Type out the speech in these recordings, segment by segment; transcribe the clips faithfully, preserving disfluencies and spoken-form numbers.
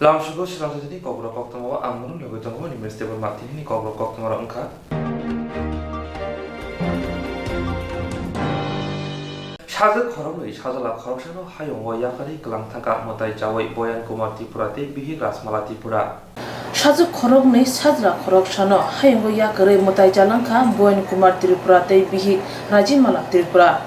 Lamsugo Srinathani kokrok koktwma o ang nung logoi tongo, Nimesh Debbarma. Tinini kokrok koktwma rok wngkha: Sajwk khoroknwi sajla khoroksano hayungo yakarwi kwlang thangkha mwtai chawi Boyan Kumar Tripura tei bihik Rajmala Tripura. Sajwk khoroknwi sajla khoroksano hayungo yakarwi mwtai chalangkha Boyan Kumar Tripura tei bihik Rajimala Tripura.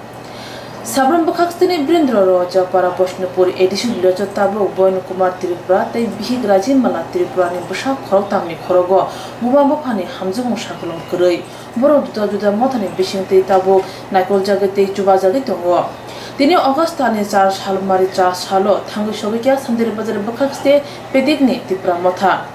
Sabram bwkhaksteni Birendra Roja para Boshnupur A D C village o tabuk Boyan Kumar Tripura tei bihik Rajimala Tripura ni bwsak khoroktam ni khorogo buma buphani hamjakmung sakolom kwrwi. Borok juda juda mothani bisingtwi tabuk naikoljagwi tei chubajagwi tongo. Tini August talni char sal mari char salo thangwi sogwi kha Santiri Bazar bwkhakste Pedikni Tipra Motha.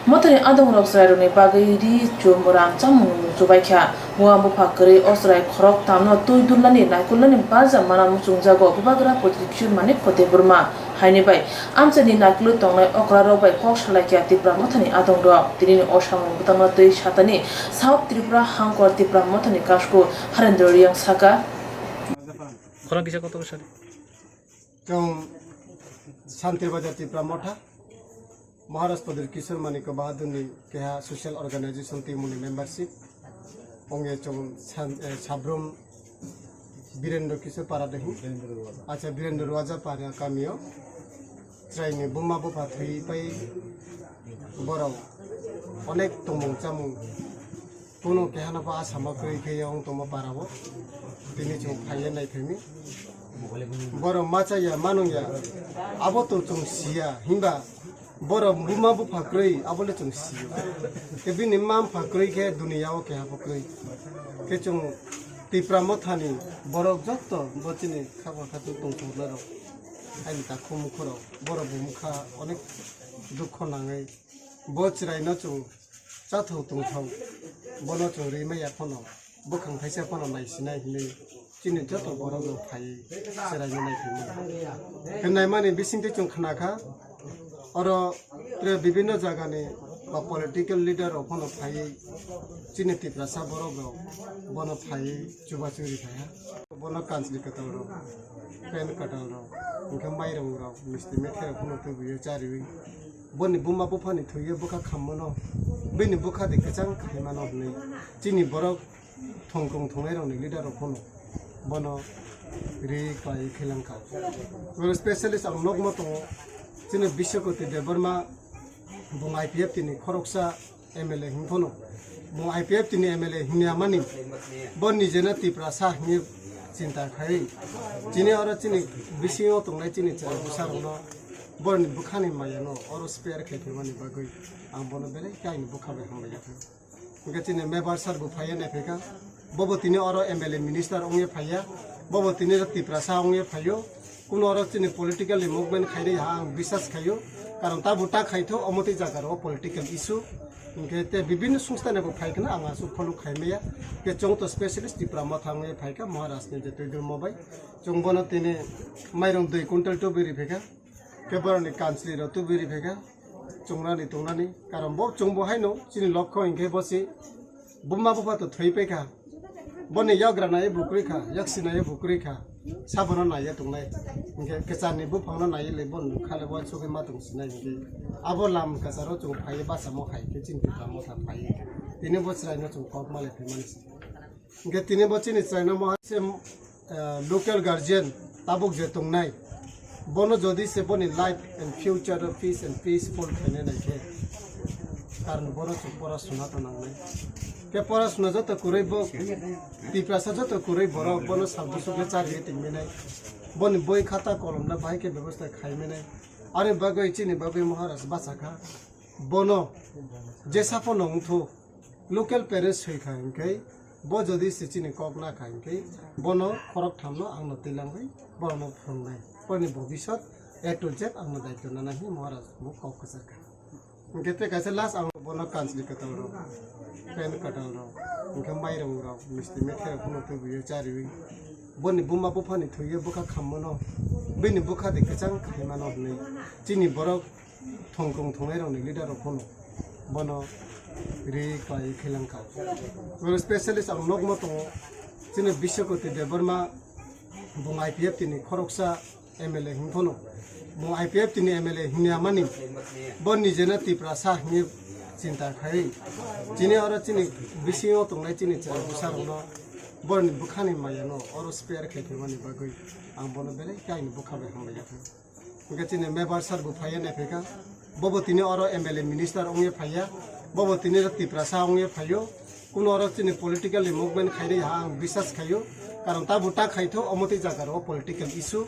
Mothani adongrok chwrairokni bagwi ri chum ram chamung chubaikha. Buma bupha kwrwi o chwrai khoroktamno twi dulnani naikolnani barja mana muchungjago Bubagra Prodip Kishore Manikya Debbarma. Haini bai amchaini naikolwi tongnai okrarok bai kok salaikha Tipra Mothani adongrok. Tinini o samung bwtangno twi satani South Tripura Hangkor Tipra Mothani kasku Harendra Reang saka. Khorang kisa kotor sadi. Chwng Santiri Bazar Tipra Motha, Maharaj Prodip Kishore Manikya Bahadurni keha social organization team ni membership. Ongya chwng san-, eh, Sabrum Birendra Kishore Para Dehi. Acha Birendra Roja Para kamio. Chwraini buma bupha thwi pai borok onek tongmung chamung. Kuno kehano ba asama kwrwi khe yong tongma para o. Tini chwng phaiya nai phimi. Borok machaya manungya. Abo to chwng siya. Himba borok buma bupha kwrwi abo le chwng siyo. Ke bini ma bupha kwrwi khe duniya o keha bo kwrwi. Ke chwng Tipra Mothani borok jotto bo chini khakwa khatu tongthoknai rok. Aini takhuk mukhurok borok bumkha onek dukho nangwi. Bo chwraino chwng chathok tongthok, bono chwng rimaya phano, bwkhang thaisa phano naisinai hinwi chini joto borok rok phaiwi chwraino naiphimani. Hwnwi naimani bisingtwi chwng khnakha, oro tre bibinno jagani ba political leader rok phano phaiwi chini Tiprasa borok rok bono phaiwi chubachu ri phaiha. Bono kanchli kwtal rok, pen kwtal rok, hwnkhe mairung rok, misti methai rok phano tubuwi chariwi. Boni buma buphani thwiwi bwkha khammano, bini bwkha de kwchang khaimano hwnwi chini borok thongkong thongnai rokni leader rok phano bono ri kwlaiwi khailang kha. Oro specialist ang nokmo tongo, chini Biswakoti Debbarma, bung I P F T ni khoroksa M L A hwn phano, bung I P F T ni M L A hwnwi amani, bo nijeno Tiprasa hwnwi chinta khai. Chini oro chini bisingo tongnai chini chwrai bwsarokno, boroni bwkhani mayano oro spare khai phaimani bagwi ang bono belai khe aini bwkha bai hambai ya kha. Hwnkhe chini Mebar sir bo phaiya nai phaikha, bobo tini oro M L A minister wngwi phaiya, bobo tini Tiprasa wngwi phaio. Kuno oro chini political ni movement khainai ha ang bisas khaio, karon tabuk ta khaitho omo tei jaga rok political issue, hwnkhe te bibinno sungstani bo phai kheno ang aswk follow khaimaya, ke chwng to specialist Tipra Motha wngwi phaikha Maharaj ni je twi dulmo bai, chwng bono tini mairung dui quintal tubui ri phaikha, ke boroni kanchli rok tubui ri phaikha, chwngnani tongnani, karon bo chwngbo haino chini lokho hwnkhe bo se buma bupha to thwi paikha. Boni yagra nai bukrwi kha, yaksi nai bukrwi kha. Sabono naiya tongnai. Hwnkhe kwcharni buphangno naiya le bon khale bo sugwi ma tong sinai hwnkhe. Abo lam kwcharo chwng phaiwi bachamo hai khe chini Tipra Motha phaiwi. Tini bo chwraino chwng kok ma le phaimani se. Hwnkhe tini bo chini chwraino mo se, eh, local guardian tabuk je tongnai. Bono jodi se boni life and future o peace and peaceful khainai nai khe, karon bono chwng pora suna to nangnai. Khe pora suna joto kwrwi bo, Tiprasa joto kwrwi borok bono sal bwswk khe chariwi tongminai. Boni boi khata kolom no bahai khe bebosta khaiminai. Ani bagwi chini bagwi Maharaj bachakha. Bono jesa phano wngthok, local parents soi kha hwnkhe, bo jodi se chini kok na kha hwnkhe, bono khorok thamno ang no twilangwi borokno phwrwngnai. Boni bobisot A to Z ang no daityo nana hinwi Maharaj bo kok kwchar kha. Hwnkhe tei kaisa last ang bono kanchli kwtal rok, pen kwtal rok, hwnkhe mairung rok, misti methai rok phano tubuwi chariwi. Boni buma buphani thwiwi bwkha khammano, bini bwkha de kwchang khaimano hwnwi chini borok thongkong thongnai rokni leader rok phano bono ri kwlaiwi khailang kha. Oro specialist ang nokmo tongo, chini Biswakoti Debbarma, bung I P F T ni khoroksa M L A hwn phano, Mo I P F T ni M L A hwnwi amani, bo nijeno Tiprasa hwnwi chinta khai. Chini oro chini bisingo tongnai chini chwrai bwsarokno boroni bwkhani mayano oro spare khai phaimani bagwi ang bono belai khe aini bwkha bai hambai ya kha. Hwnkhe chini Mebar sir bo phaiya nai phaikha, bobo tini oro M L A minister wngwi phaiya, bobo tini oro Tiprasa wngwi phaio. Kuno oro chini political ni movement khainai ha ang bisas khaio, karon tabuk ta khaitho omo tei jaga rok political issue,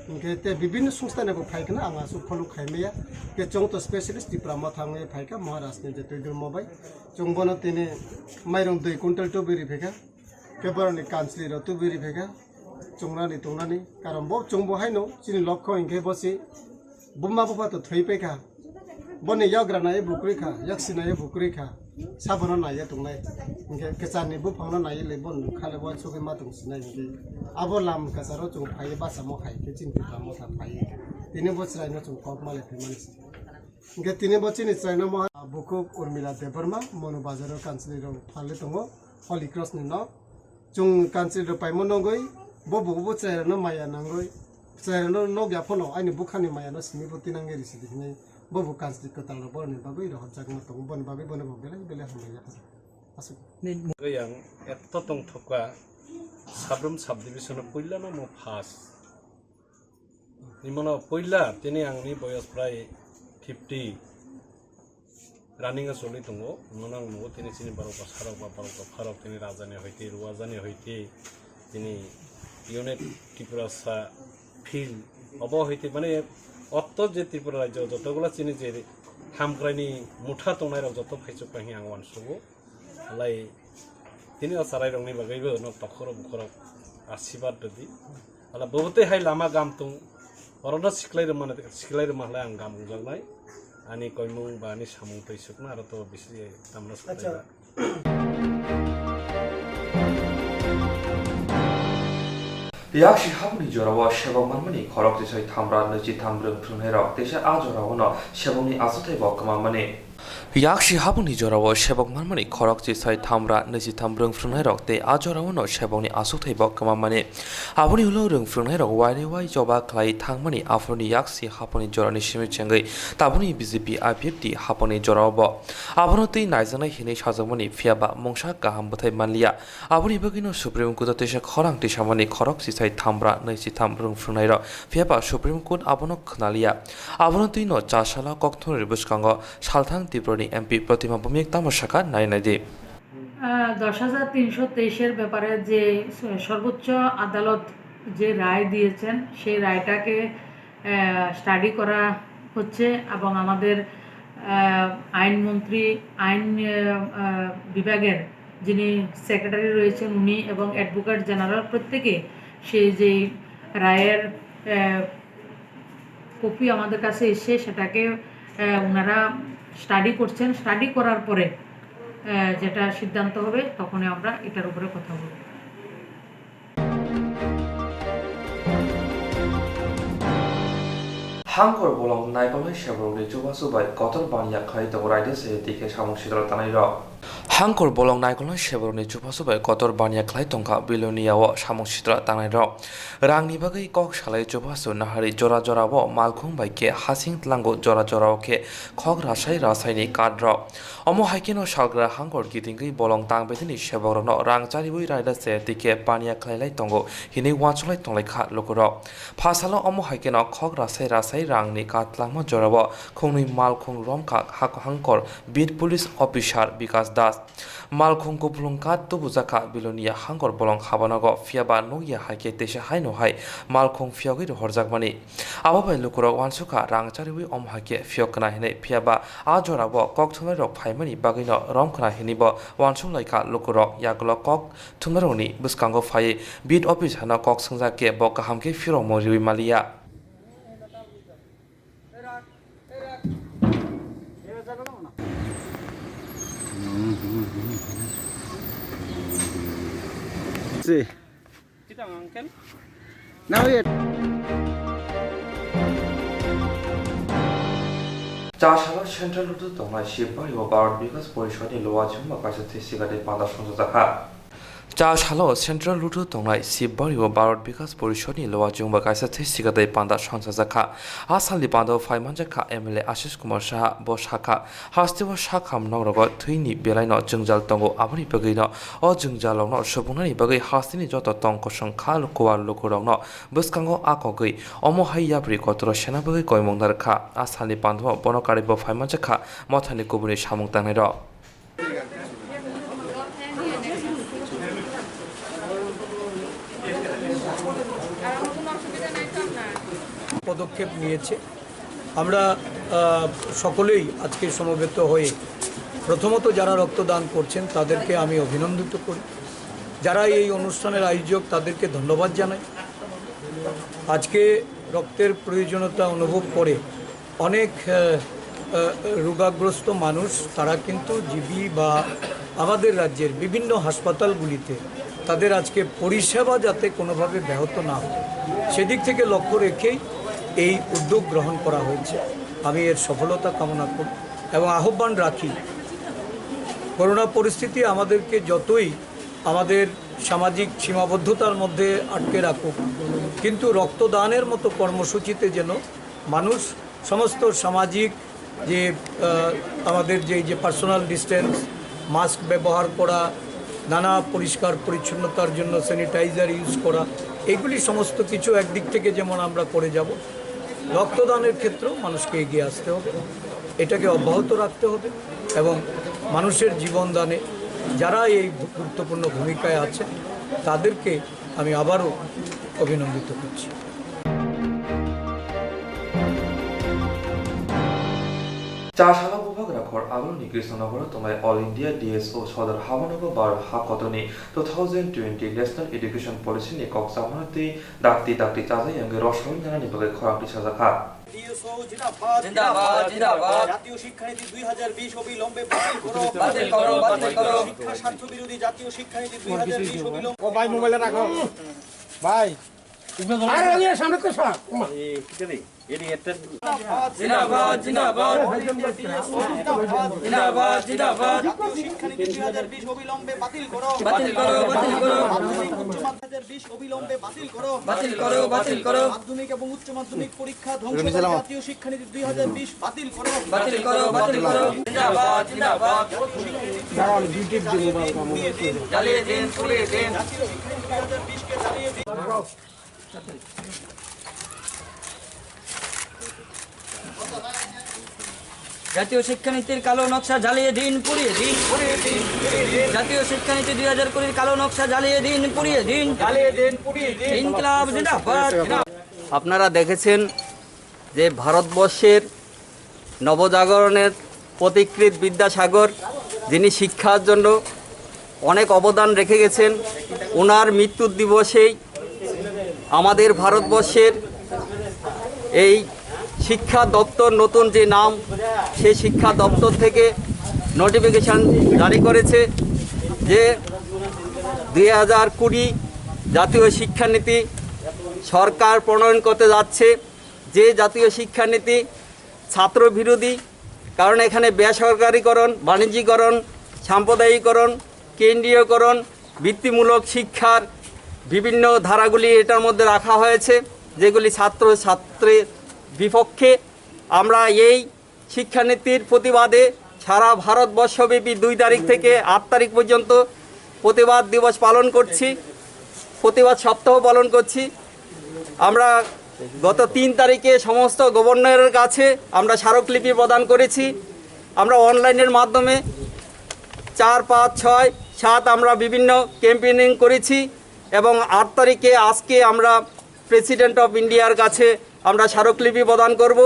hwnkhe tei bibinno songstha ni bo phai khna ang aswk follow khai maya, hwnkhe chwng to specialist Tipra Motha wngwi phaikha Maharaj ni je twi dulmo bai, chwng bono tini mairung dui quintal tubui ri phaikha, hwnkhe borok ni kanchli rok tubui ri phaikha, chwngnani tongnani, karon bo chwng bo haino chini lokho hwnkhe bo se buma bupha to thwi paikha. Boni yagra nai bukrwi kha, yaksi nai bukrwi kha. Sabono nai ya tongnai. Hwnkhe kwcharni buphangno nai le bon khale uansugwi ma tong sinai hwnkhe. Abo lam kwcharo chwng phai bachamo hai khe chini Tipra Motha phai. Tini bo chwraino chwng kok ma le thwimani se. Hwnkhe tini bo chini chwraino mo bukhuk Urmila Debbarma, Monu Bazaro kanchli rok phalwi tongo, Holy Cross ni nok. Chwng kanchli rok paimo nogwi, bo bugo bo chwrairokno maya nangwi, chwrairokno nogya phano aini bwkhani mayano simi bo tinangwi risi di hinwi, bo bo kanchli kwtal rok boroni bagwi rohorjakma tongo, boni bagwi bono bo belai belai hambai ya kha. Aswk. Ni Yang etto tongthokka, Sabrum subdivision o puilano mo first. Imono puila tini angni boyos prai fifty running o choli tongo. Imono ang nugo tini chini borok bwsarok ba borok dopharok tini rajani hoite, ruwajani hoite, tini unit Tiprasa field obo hoite mane otto je Tripura rajyo jotogulo chini je hamkraini motha tongnairok joto phaichukha hinwi ang uansugo. Halai tini o chwrairokni bagwibo no tokhorok bukhorok asibad rwdi. Hala bo tei hai lama gam tung, orono siklai rwmani, siklai rwma halai ang gam wngjaknai. Ani koimung ba ani samung twi sukna aro to bisi tamna Acha. Suklaijak. Yaksi haboni jorao sebok manmani khorok chisoi thamra nwichi tham rwng phwrwngnairok teisa a jorao no sebokni achukthai bo kwmamani. Yaksi haboni jorao sebok manmani khorok chisoi thamra nwichi tham rwng phwrwngnairok tei a jorao no sebokni achukthai bo kwmamani. Aboni ulo rwng phwrwngnairok wairwi wai choba khlai thangmani aphuruni yaksi haboni jorani simi chengwi tabukni B J P I P F T haboni jorao bo. Abono twi naijaknai hinwi sajakmani phiyaba mungsa kaham bwthai manliya. Aboni bagwino Supreme Court o teisa khorang tisamani khorok chisai thamra nwi chitham rwng phwrwngnairok, phiyaba Supreme Court abono khwnaliya. Abono twino cha salo kokthumrwi bwskango salthang Tripurani M P Protima Bhumik tamo sakha nai naidi. আহ, দশ হাজার তিনশো তেইশের ব্যাপারে যে স-, সর্বোচ্চ আদালত যে রায় দিয়েছেন, সেই রায়টাকে, আহ, স্টাডি করা হচ্ছে এবং আমাদের, আহ, আইনমন্ত্রী, আইন, আহ, আহ, বিভাগের যিনি সেক্রেটারি রয়েছেন উনি এবং অ্যাডভোকেট জেনারেল প্রত্যেকে সেই যেই রায়ের, আহ, কপি আমাদের কাছে এসে সেটাকে, আহ, ওনারা স্টাডি করছেন। স্টাডি করার পরে, আহ, যেটা সিদ্ধান্ত হবে তখনই আমরা এটার উপরে কথা বলব। Hangkor bolong naikolnai seborokni chubachu bai kotor baniya khlai tongo raida se tike samung sitra tanai rok. Hangkor bolong naikolnai seborokni chubachu bai kotor baniya khlai tongkha Bilonia o samung sitra tanai rok. Rangni bagwi kok salai chubachu nahari jora jora o malkhung bai khe hasing tlango jora jora o khe khok rasai rasai ni kat rok. Omo hai kheno salgra hangkor kitingwi bolong tang bedini sebokrokno rang chariwi raida se tike baniya khlailai tongo hinwi uansuk lai tonglai kha lukurok. Phasalo omo hai kheno khok rasai rasai rangni kat tlangma jorao khungnwi malkhung romkha hak-, hangkor beat police officer Bikas Das. Malkhung kupulung kat tubujak kha Bilonia hangkor bolong habanogo, phiyaba nukya hai khe teisa haino hai malkhung phiyogwi rohorjakmani. Abo bai lukurok uansukha rang chariwi omo hai khe phiyok khna hinwi, phiyaba a jorao kokthumnairok phaimani bagwino rom khna hinwi bo uansuk lai kha lukurok. Yagulo kok thumnairokni bwskango phaiwi beat officer no kok swngjak khe bo kaham khe phirokmung riwi maliya. Chasalo Central Road o tongnai Sibari o Bharat Bikas Porishad ni Lowa Chumba kaisa thwi sigatwi panda songchajakha. Cha salo Central Road-o tongnai Sibbario Bharat Bikas Porishod-ni Lower Jungba kaisa thwi sigatai panda songchajakha. A salni panda-o phai manjakha M L A Ashish Kumar Saha. Bo sakha, hasteo sakham nogrogo thwini belaino jwngjal tongo, aboni bagwino o jwngjalrokno subungnani bagwi hasteni joto tong kosong kha kuar lukurokno bwskango a kogwi omo hai yapri kotoro sena bagwi koimung narwkha. A salni panda-o bono karwibo phai manjakha mothani kubuni samung tangnairok. পদক্ষেপ নিয়েছে। আমরা, আহ, সকলেই আজকে সমবেত হয়ে প্রথমত যারা রক্তদান করছেন তাদেরকে আমি অভিনন্দিত করি, যারা এই অনুষ্ঠানের আয়োজক তাদেরকে ধন্যবাদ জানাই। আজকে রক্তের প্রয়োজনীয়তা অনুভব করে অনেক, আহ, আহ, রোগাগ্রস্ত মানুষ তারা কিন্তু জিবি বা আমাদের রাজ্যের বিভিন্ন হাসপাতালগুলিতে তাদের আজকে পরিষেবা যাতে কোনোভাবে ব্যাহত না হয়, সেদিক থেকে লক্ষ্য রেখেই এই উদ্যোগ গ্রহণ করা হয়েছে। আমি এর সফলতা কামনা করি এবং আহ্বান রাখি, করোনা পরিস্থিতি আমাদেরকে যতই আমাদের সামাজিক সীমাবদ্ধতার মধ্যে আটকে রাখুক, কিন্তু রক্তদানের মতো কর্মসূচিতে যেন মানুষ সমস্ত সামাজিক যে, আহ, আমাদের যে, যে পার্সোনাল ডিস্টেন্স, মাস্ক ব্যবহার করা, নানা পরিষ্কার পরিচ্ছন্নতার জন্য স্যানিটাইজার ইউজ করা, এগুলি সমস্ত কিছু একদিক থেকে যেমন আমরা করে যাব, রক্তদানের ক্ষেত্রেও মানুষকে এগিয়ে আসতে হবে, এটাকে অব্যাহত রাখতে হবে এবং মানুষের জীবনদানে যারা এই গুরুত্বপূর্ণ ভূমিকায় আছেন তাদেরকে আমি আবারও অভিনন্দিত করছি। Chasalo bubagra khor Abaroni Krishnanagar tongnai All India D S O Sodor Habanogo Baro Hakotoni two thousand twenty National Education Policy ni kok chamani twi dakti dakti chajak yangwi rosoi nanani bagwi khorang tisajakha. D S O zindabad, zindabad, zindabad. জাতীয় শিক্ষানীতি দুই হাজার বিশ অবিলম্বে বাতিল করো। বাতিল করো, বাতিল করো। শিক্ষা স্বার্থ বিরোধী জাতীয় শিক্ষানীতি দুই হাজার বিশ অবিলম্বে ও ভাই, মোবাইলে রাখো। ভাই। আরে, ওই সামনে তো সব। এ, কি জানি? এডি একটা জিন্দাবাদ, জিন্দাবাদ। জিন্দাবাদ, জিন্দাবাদ। জাতীয় শিক্ষানীতি দুই হাজার বিশ অবিলম্বে বাতিল করো। বাতিল করো, বাতিল করো। মাধ্যমিক উচ্চ মাধ্যমিক দুই হাজার বিশ অবিলম্বে বাতিল করো। বাতিল করো, বাতিল করো। মাধ্যমিক এবং উচ্চ মাধ্যমিক পরীক্ষা ধ্বংস করে জাতীয় শিক্ষানীতি দুই হাজার বিশ বাতিল করো। বাতিল করো, বাতিল করো। জিন্দাবাদ, জিন্দাবাদ। জাতীয় শিক্ষানীতি দুই হাজার বিশ কে জ্বালিয়ে দিন, পুড়িয়ে দিন। জাতীয় শিক্ষানীতি দুই হাজার বিশ কে জ্বালিয়ে দিন। জাতীয় শিক্ষানীতির কালো নকশা জ্বালিয়ে দিন, পুড়িয়ে দিন। জাতীয় শিক্ষানীতি দুই হাজার কুড়ির কালো নকশা জ্বালিয়ে দিন, পুড়িয়ে দিন। জ্বালিয়ে দিন, পুড়িয়ে দিন। ইনকিলাব জিন্দাবাদ। আপনারা দেখেছেন যে ভারতবর্ষের নবজাগরণের পথিকৃৎ বিদ্যাসাগর, যিনি শিক্ষার জন্য অনেক অবদান রেখে গেছেন, ওনার মৃত্যুর দিবসেই আমাদের ভারতবর্ষের এই শিক্ষা দপ্তর, নতুন যে নাম, সেই শিক্ষা দপ্তর থেকে নোটিফিকেশন জারি করেছে যে দুই হাজার কুড়ি জাতীয় শিক্ষানীতি সরকার প্রণয়ন করতে যাচ্ছে। যে জাতীয় শিক্ষানীতি ছাত্র বিরোধী, কারণ এখানে বেসরকারীকরণ, বাণিজ্যিকরণ, সাম্প্রদায়িকরণ, কেন্দ্রীয়করণ, বৃত্তিমূলক শিক্ষার বিভিন্ন ধারাগুলি এটার মধ্যে রাখা হয়েছে, যেগুলি ছাত্র ছাত্রের বিপক্ষে। আমরা এই শিক্ষানীতির প্রতিবাদে সারা ভারতবর্ষব্যাপী দুই তারিখ থেকে আট তারিখ পর্যন্ত প্রতিবাদ দিবস পালন করছি, প্রতিবাদ সপ্তাহ পালন করছি। আমরা গত তিন তারিখে সমস্ত গভর্নরের কাছে আমরা স্মারকলিপি প্রদান করেছি। আমরা অনলাইনের মাধ্যমে চার, পাঁচ, ছয়, সাত আমরা বিভিন্ন ক্যাম্পেইনিং করেছি এবং আট তারিখে আজকে আমরা প্রেসিডেন্ট অফ ইন্ডিয়ার কাছে আমরা স্মারকলিপি প্রদান করব।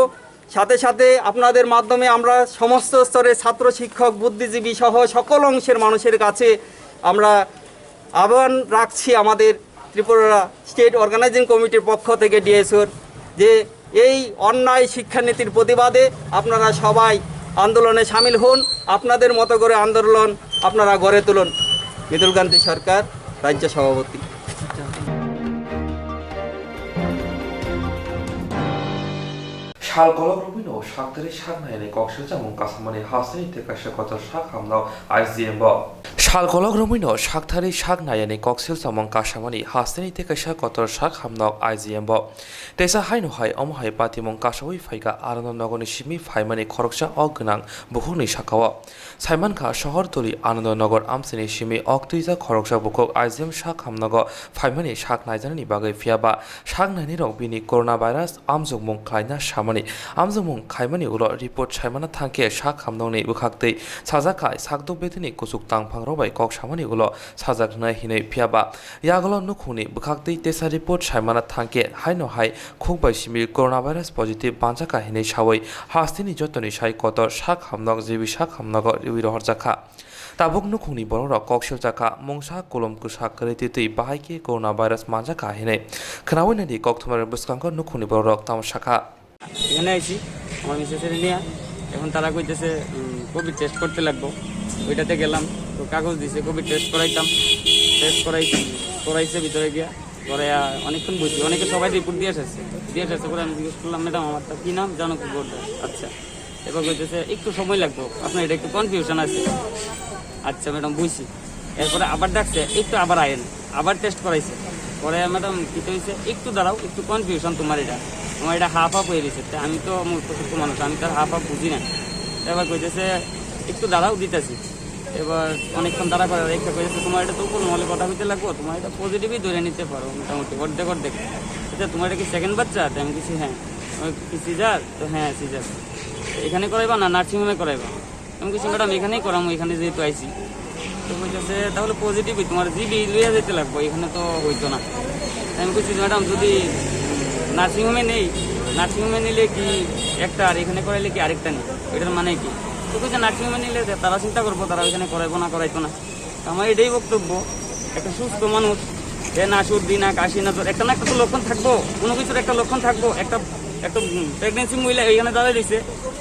সাথে সাথে আপনাদের মাধ্যমে আমরা সমস্ত স্তরের ছাত্র, শিক্ষক, বুদ্ধিজীবী সহ সকল অংশের মানুষের কাছে আমরা আহ্বান রাখছি আমাদের ত্রিপুরা স্টেট অর্গানাইজিং কমিটির পক্ষ থেকে ডিএসওর, যে এই অন্যায় শিক্ষানীতির প্রতিবাদে আপনারা সবাই আন্দোলনে সামিল হন, আপনাদের মতো করে আন্দোলন আপনারা গড়ে তুলুন। মৃদুলকান্তি সরকার, রাজ্য সভাপতি। Sal kolok rwbwino saktharwi saknai hwnwi kok swijamung kasamani hasteni tei kaisa kotor sak hamno I C M bo. Sal kolok romwino sak thari sak nayani koksil samung kasamani hasteni tei kaisa kotor sak hamnok I G M bo. Teisa haino hai omo hai patimung kasaui phaikha Ananda Nogorni simi phaimani khoroksa o gwnang bukhukni sakao. Saimankha Sohortoli Ananda Nogor amchini simi oktwija khoroksa bukhuk I G M sak hamnogo phaimani sak naijaknani bagwi, phiyaba sak nainirok bini coronavirus amjokmung khlaina samani. Amjokmung khaimani ulo report saimana thangkhe sak hamnokni bwkhaktwi sajak khai sakdok bedini kuchuk tangphangrok bai kok samani ulo sajak rwnai hinwi, phiyaba yagulo nukhungni bwkhaktwi tesa report saimana thangkhe haino hai khukbai simi coronavirus positive manjakha hinwi saui hasteni jotoni sai kotor sak hamnok G B sak hamnogo riui rohorjakha. Tabuk nukhungni borokrok kok siljakha, mungsa kulum kwsa kwrwi twi twi bahai khe coronavirus manjakha hinwi. Khwnaui naidi kokthumnarokni bwskango nukhungni borokrok tamo sakha. এখানে আইছি আমার মিসেসের নিয়ে। এখন তারা কইতেছে, উম, Covid test করতে লাগবো। ওইটাতে গেলাম, তো কাগজ দিছে, কোভিড টেস্ট করাইতাম। টেস্ট করাই, করাইছে ভিতরে গিয়া। পরে, আহ, অনেকক্ষণ বসি, অনেকে সবাই রিপোর্ট দিয়ে এসেছে। দিয়ে এসেছে পরে আমি জিজ্ঞেস করলাম, "ম্যাডাম, আমারটা কি নাম? জানো কি বোর্ড?" আচ্ছা। এবার কইতেছে, "একটু সময় লাগবো, আপনার এটা একটু কনফিউশন আছে।" আচ্ছা ম্যাডাম, বুঝছি। এরপরে আবার ডাকছে, "একটু আবার আয়েন।" আবার টেস্ট করাইছে। পরে, "ম্যাডাম, কিতা হইছে?" "একটু দাঁড়াও, একটু কনফিউশন তোমার এটা, তোমার এটা হাফ হাফ হয়ে গেছে।" তা আমি তো মূর্খ সূর্খ মানুষ, আমি তো আর হাফ হাফ বুঝি না। তো এবার কইতেছে, "একটু দাঁড়াও, দিতেছি।" এবার অনেকক্ষণ দাঁড়া করে রেখে কইতেছে, "তোমার এটা তো কোনো মহলে কথা হইতে লাগবো, তোমার এটা পজিটিভই ধরে নিতে পারো মোটামুটি অর্ধেক অর্ধেক।" "আচ্ছা, তোমার এটা কি সেকেন্ড বাচ্চা?" তো আমি কিছু, "হ্যাঁ।" "ওই কি সিজার?" তো, "হ্যাঁ, সিজার।" "এখানে করাইবা না নার্সিং হোমে করাইবা?" আমি কইছি, "ম্যাডাম, এখানেই করামু, এখানে যেহেতু আইছি।" তো কইতেছে, "তাহলে পজিটিভই, তোমার জিবি লইয়া যেতে লাগবো, এখানে তো হইতো না।" আমি কইছি, "ম্যাডাম, যদি নার্সিং হোমে নেই, নার্সিং হোমে নিলে কি একটা আর এখানে করাইলে কি আরেকটা নেই, এটার মানে কি?" তো কইছে, "নার্সিং হোমে নিলে তারা চিন্তা করবো, তারা ওইখানে করাইবো না করাইতো না।" আমার এটাই বক্তব্য, একটা সুস্থ মানুষ, এ না সর্দি, না কাশি, না জ্বর, একটা না একটা তো লক্ষণ থাকবো, কোনো কিছুর একটা লক্ষণ থাকবো। একটা, একটা, উম, প্রেগনেন্সি মহিলা এখানে দাঁড়ায় রইছে,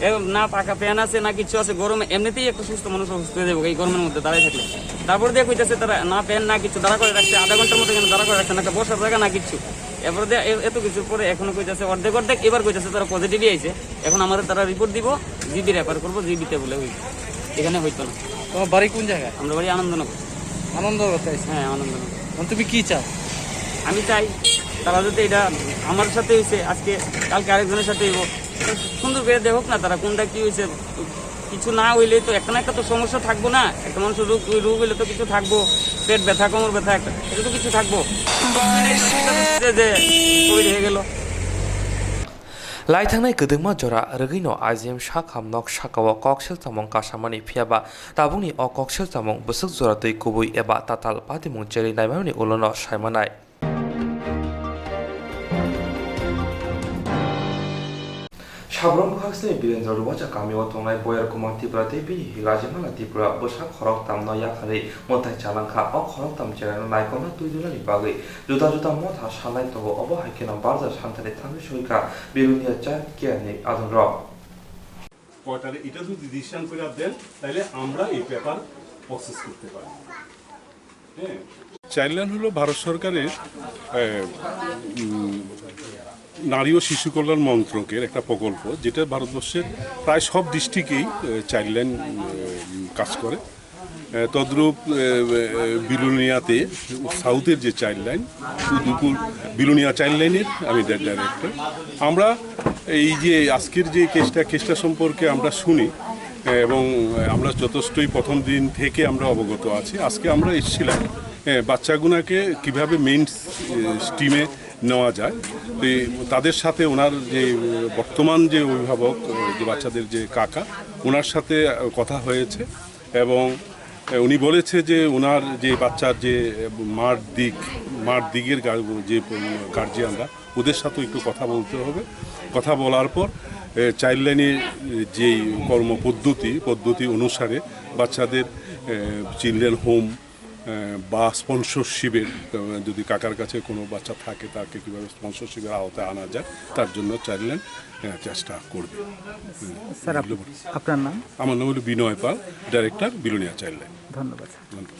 এ না পাকা ফ্যান আছে, না কিচ্ছু আছে, গরমে এমনিতেই একটা সুস্থ মানুষ অসুস্থ হয়ে যাবে এই গরমের মধ্যে দাঁড়ায় থাকলে। তারপর দিয়ে কইতেছে তারা না ফ্যান, না কিচ্ছু, দাঁড়া করে রাখছে, আধা ঘন্টার মতো এখানে দাঁড়া করে রাখছে, না একটা বসার জায়গা, না কিচ্ছু। এরপরে দিয়ে এ-, এত কিছুর পরে এখনো কইতেছে অর্ধেক অর্ধেক, এবার কইতেছে তারা পজিটিভই আইছে। এখন আমাদের তারা রিপোর্ট দিব, জিবি রেফার করবো, জিবিতে বলে ওই এখানে হইতো না। তোমার বাড়ি কোন জায়গায়? আমরা বাড়ি আনন্দনগর। আনন্দনগর চাইছো? হ্যাঁ, আনন্দনগর। এখন তুমি কি চাও? আমি চাই তারা যাতে এটা আমার সাথে হইছে, আজকে কালকে আরেকজনের সাথে হইব, এটা সুন্দর করে দেখুক না তারা কোনটা কি হইছে। কিছু না হইলে তো একটা না একটা তো সমস্যা থাকবো না, একটা মানুষের রোগ, ওই রোগ হইলে তো কিছু থাকবো, পেট ব্যথা, কোমর ব্যথা, একটা, এটা তো কিছু থাকবো। যে, যে কোভিড হয়ে গেল। Laithangnai kwdwkma jora rwgwino I G M sak hamnok sakao koksil chamung kasamani, phiyaba tabukni o koksil chamung bwswk jora twi kubui eba tatal patimung cherwi naimani ulono saimanai. Sabrum bwkhaksni Birendra Rubacha kamio tongnai Boyar Kumar Tripura tei bini higajimala Tripura bwsa khoroktamno yakharwi mwtai chalangkha. O khoroktam cheraino naikolna twi dunani bagwi juda juda motha salnai tongo, obo hai kheno barja santhani thangwi soikha Bilonia Child Care ni adongrok. কোয়ার্টারে এটা যদি ডিসিশন করে দেন, তাহলে আমরা এই paper process করতে পারি। হ্যাঁ। চাইল্ডলাইন হলো ভারত সরকারের, এ, উম, নারী ও শিশু কল্যাণ মন্ত্রকের একটা প্রকল্প, যেটা ভারতবর্ষের প্রায় সব ডিস্ট্রিক্টেই, এ, চাইল্ডলাইন, এ, কাজ করে। এ, তদ্রূপ, এ, এ, বিলোনিয়াতে সাউথের যে চাইল্ডলাইন, উদয়পুর বিলোনিয়া চাইল্ডলাইনের আমি ডা-, ডাইরেক্টর। আমরা এই যে আজকের যে কেসটা, কেসটা সম্পর্কে আমরা শুনি, এ, এবং আমরা যথেষ্টই প্রথম দিন থেকে আমরা অবগত আছি। আজকে আমরা এসেছিলাম, এ, বাচ্চাগুনাকে কিভাবে মেইন, এ, স্ট্রিমে নেওয়া যায়। তো এই তাদের সাথে ওনার যে, এ, বর্তমান যে অভিভাবক, এ, যে বাচ্চাদের যে কাকা, ওনার সাথে, এ, কথা হয়েছে। এবং, এ, উনি বলেছে যে ওনার যে বাচ্চার যে, এ, মার দিক, মার দিকের গা-, যে, উম, গার্জিয়ানরা, ওদের সাথেও একটু কথা বলতে হবে। কথা বলার পর, এ, চাইল্ড লাইনের যেই কর্মপদ্ধতি, পদ্ধতি অনুসারে বাচ্চাদের, এ, চিলড্রেন হোম, এ, বা স্পন্সরশিপের, এ, যদি কাকার কাছে কোনো বাচ্চা থাকে, তাকে কীভাবে স্পন্সরশিপের আওতায় আনা যায়, তার জন্য চাইল্ড লাইন, এ, চেষ্টা করবে। স্যার, আপ-, এগুলো বলি। আপনার নাম? আমার নাম হলো বিনয় পাল, ডাইরেক্টর, বিলোনিয়া চাইল্ড লাইন। ধন্যবাদ, স্যার। ধন্যবাদ।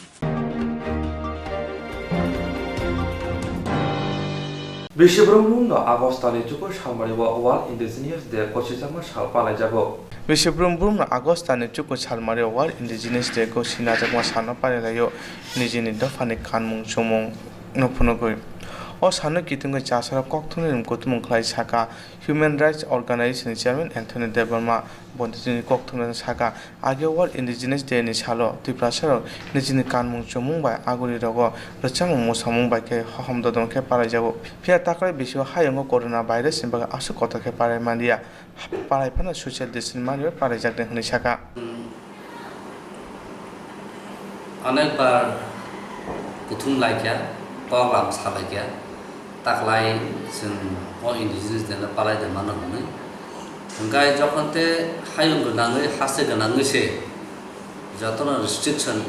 Bisi brum brum no August ni chukur salmari o World Indigenous Day gosijakma sal palaijago. Bisi brum brum no August ni chukur salmari o World Indigenous Day gosi najakma salno parilaio nijini dophani kanmung chumung no phunugwi. O salno kitungwi chasaro kokthumni kuthumung khlai saka Human Rights Organization ni Chairman Anthony Debbarma. Bo nijini kokthumno saka, age World Indigenous Day ni salo Tiprasarok nijini kanmung chumung bai agurirogo rwchapmung mwsamung bai khe hohom dodom khe palaijago. Phiya taklai bisio hayungo corona virus ni bagwi aswk kotor khe palai manliya, palai phano social distance manwi palaijak de hwnwi saka. Anekbar kuthum laikya, kok lam sa laikya, taklai chwng o Indigenous Day no palai de mano hwnwi. Hwnkhe jokhon te hayung gwnangwi, haste gwnangwi se jotono restriction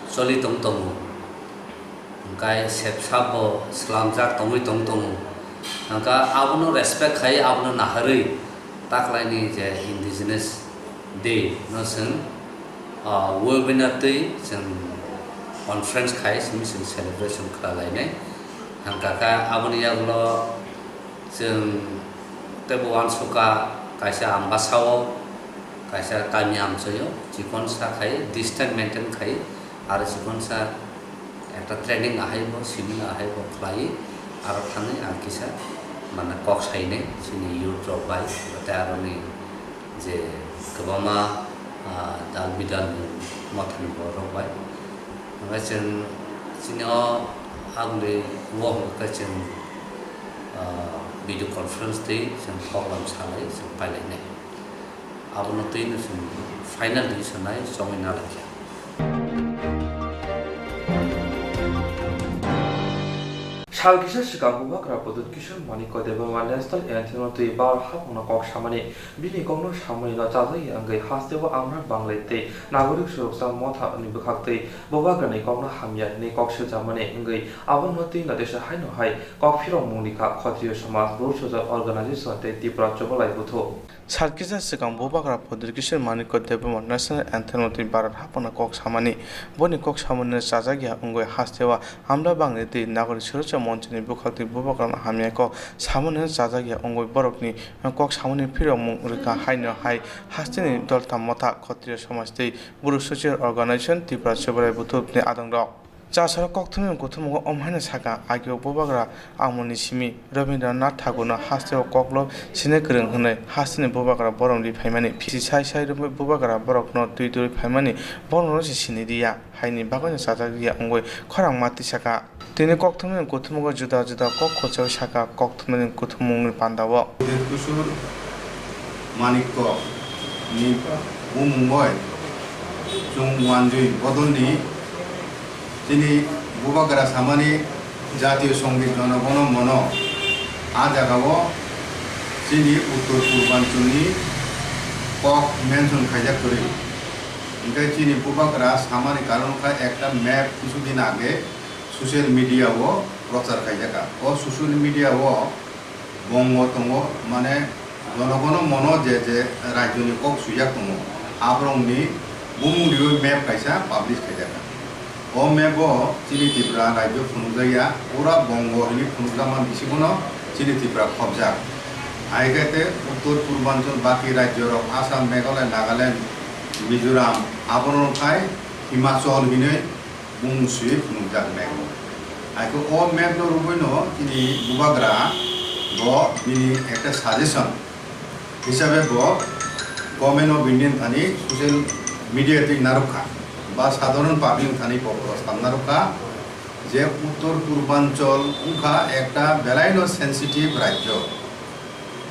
choli tong tongo. Hwnkhe sepsap bo swlamjak tongwi tong tongo. Hwnkhe abono respect khai, abono naharwi taklaini je Indigenous Day no chwng, ah, webinar twi chwng conference khai simi chwng celebration khlai lainai. Hwnkha khe aboni yagulo chwng teibo uansukha kaisa Ambasao, kaisa kami amchaio chikon sa khai distance maintain khai aro chikon sa ekta training ahaibo, seminar ahaibo khlai, aro thangwi ang kisa, mane, kok sainai chini youth rok bai, tei aroni je kwbangma, ah, dal bidal ni mothani borok bai. Hwnkhai chwng chini o aboni o hwnkhai chwng, ah, video conference twi chwng program salai chwng pailainai. Abono twi no chwng final decision nai chongwi nalai kha. Sal kisa swkang Bubagra Pradyut Kishore Manikya Debbarma National Anthem no twi Bharat haphangno kok samani, bini kokno samani no chajak ya wngwi hasteo Amra Bangali tei Nagorik Suroksa Motha ni bwkhak twi Bubagra ni kokno hamya hinwi kok swijamani wngwi abono twi no teisa haino hai kok phirokmung rikha Khotriyo Samaj, Bru Soja Organization tei Tripura Chubalai Buthu. Sal kisa swkang Bubagra Pradyut Kishore Manikya Debbarma National Anthem no twi Bharat haphangno kok samani, boni kok samani no chajak ya wngwi hasteo Amra Bangali twi Nagorik Suroksa Monchani bwkhak twi Bubagrano hamya kok samani no chajak ya wngwi borokni kok samani phirokmung rwkha haino hai hasteni Doltham Motha, Khotriyo Samaj tei Bru Social Organization Tripura Chubalai Buthu ni adongrok. Chasaro kokthumni kuthumgo omhaino saka, agio Bubagra Amoni simi Rabindranath Thakurno hasteo koklo sine kwrwng hwnwi hasteni Bubagra borom ri phaimani, phisi sai sai rwmwi Bubagra borokno twi duri phaimani, borokno se sini riya, haini bagwino chajak riya wngwi khorang ma twi saka. Tini kokthumni kuthumgo juda juda kok khorchao saka, kokthumni kuthumungni pandao. Kishore Manikya ni bumung bai chwng wanjwi bodolni Chini Bubagra samani Jatiyo Songit Jono Gono Mono, a jagao chini Uttor Purbanchal ni kok mention khaijak kwrwi. Hinkhe chini Bubagra samani karon kha ekta map kisu din age social media o prochar khaijak. O social media o Bongo tongo, mane jonogono mono je je rajyoni kok swijak tongo, aborokni bumung riwi map kaisa publish khaijak. O map o chini Tripura rajyo phunukjakya, pura Bongo hinwi phunukjakma bisingono chini Tripura khopjak. Hai khe te Uttor Purbanchal baki rajyorok Assam, Meghalaya, Nagaland, Mizoram, abono khai Himachal hinwi bumung swi phunukjak map. Hai khe o map no rwgwino chini Bubagra bo bini ekta suggestion hisabe bo Government of India thani social media twi narwkha ba sadharon public thani bo prostav narwkha je Uttor Purbanchal wngkha ekta belaino sensitive rajyo.